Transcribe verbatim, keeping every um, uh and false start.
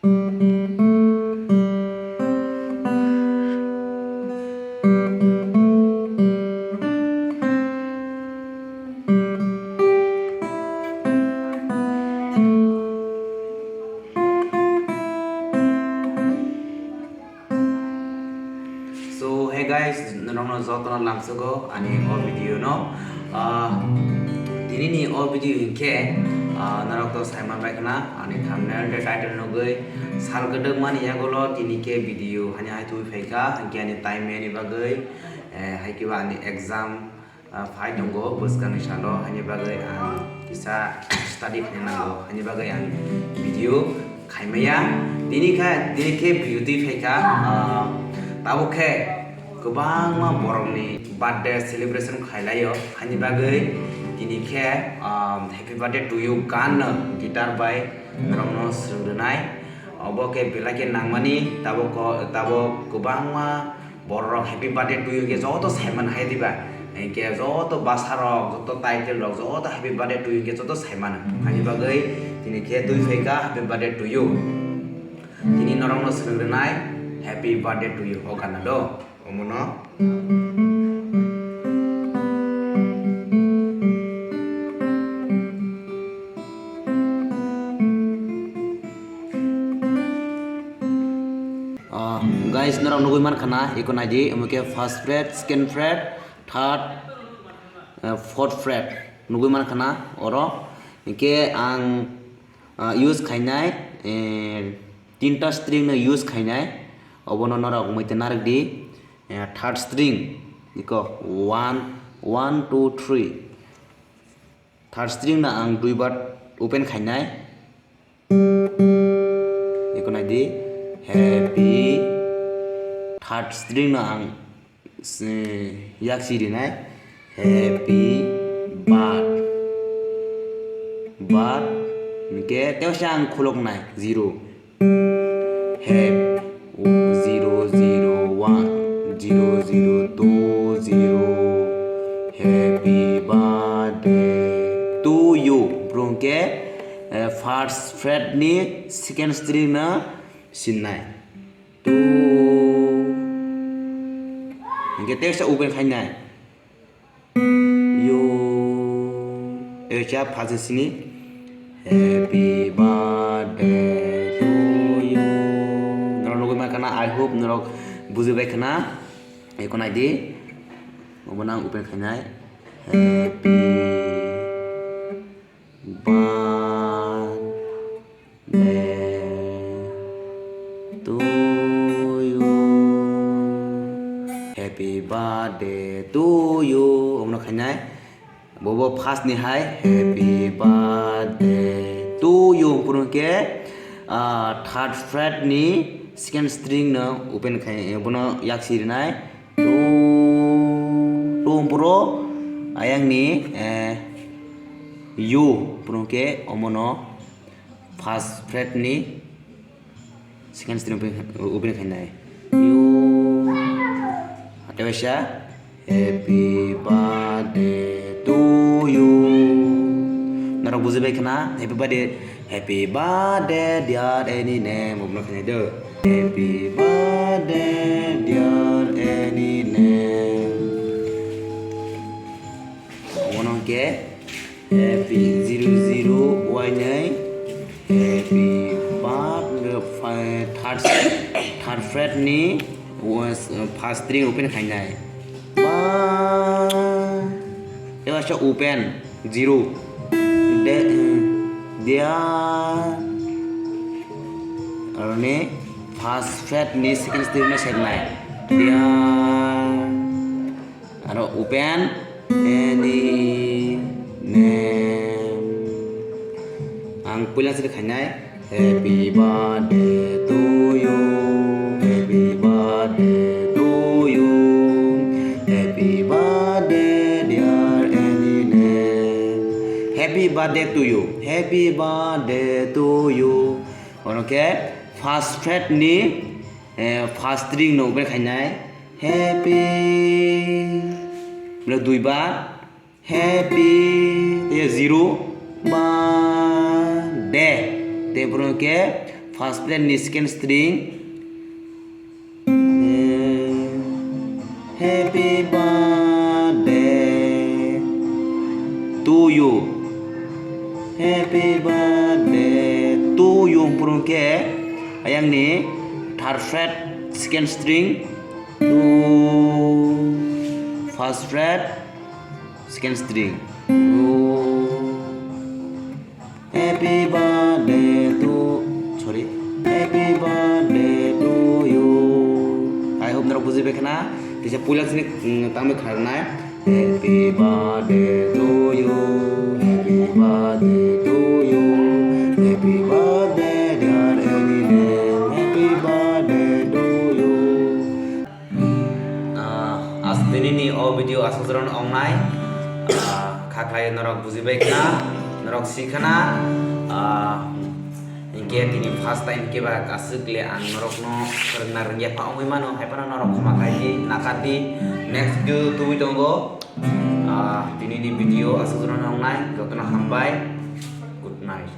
So, hey guys, norokno jotono lamsogo ani o video no. Ah, tini ni o video hinkhe, ah, norok to saiman bai khna ani thumbnail tei title nugwi sal kwdwk mani yagulo tini khe video hani hai twi phaikha, hinkhe ani time ni bagwi, eh, hai kiba ani exam ah, phai tongo bwskangni salo, haini bagwi ang kisa study khaina nango, haini bagwi ang video khaimaya. Tini kha, tini khe video twi phaikha, ah, tabuk khe kwbangma borokni birthday celebration khailaio, haini bagwi tini khe, ah, Happy Birthday to You gan no guitar bai norokno swrwng rwnai. Obo khe belai khe nangmani, tabuk ko-, tabuk kwbangma borok rok Happy Birthday to You khe joto saiman hai diba, hinkhe joto bwsa rok, joto title rok, joto Happy Birthday to You hinkhe joto saiman. Ani bagwi tini khe twi phaikha Happy Birthday to You. Tini norokno swrwng rwnai Happy Birthday to You o gana do. Omono. Ah, guys, norok nugwi mankha na, eko naidi, omo khe first fret, second fret, third, eh, fourth fret nugwi mankha na oro. Hinkhe ang, ah, use khainai, eh, tinta string no use khainai, obono norok muitu narwk di, eh, third string, eko one, one, two, three. Third string no ang duibar open khainai. Eko naidi, happy. Third string no ang, eh, yak si rinai. Happy birth-, birth. Hinkhe tei se ang khuloknai, zero. Hap-, zero zero one, zero zero two, zero. Happy birthday to you. Bro, hinkhe, eh, first fret ni second string no sinnai. To. Hinkhe text open khainai. Yo. Echa phase sini. Happy birthday to you. Norok nugwi mankha na, I hope norok bujibai khna. Eko naidi. Obo nang open khainai. Happy birthday to you. Happy birthday to you. Omono khainai. Bobo first ni hai happy birthday to you. Purun ke, ah, third fret ni second string no open khai, bono yak si rinai. To, to puro ayang ni, eh, you. Purun ke omono first fret ni second string open, open khainai. You. Hate waisa, happy birthday to you. Norok bujibai khna, happy birthday, happy birthday dear any name. Obono khainai do. Happy birthday dear any name. Obono ke happy zero zero Y nine. Happy birthday, third, third fret ni was, uh, first string open khainai. Ba, tei waisa open zero. De, uh, dia. Aroni first fret ni second string no seknai. Dia. Aro open any name. Ang puila sini khainai. Happy birthday to you. Happy birthday to you. Happy birthday, dear any name. Happy birthday to you. Happy birthday to you. Onoke first fret ni, eh, first string no open khainai. Happy. Bole dui bar. Happy. Te zero. Ba. De. Te puro ke First fret ni second string. Happy birthday to you. Happy birthday to you. Hwnphuru khe ayang ni third fret second string. To first fret second string. To Happy birthday to, sorry, happy birthday to you. I hope norok buji bai khna. Tisa puila sini, mm, tangwi kharnai. Happy birthday to you. Happy birthday to you. Happy birthday, dear Eminem. Happy birthday to you. Ah, as tini ni o video aswk jora no wngnai. Ah, kha khlai norok buji bai khna, norok si khna. Ah, hinkhe tini first time hinkhe ba aswk le ang norok no phwrwngna rwngya pha wngwi mano, hai phano norok khama khai di, nakar di. Next video tubui tongo. Ah, tini ni video aswk jora no wngnai, jotono hambai. Good night.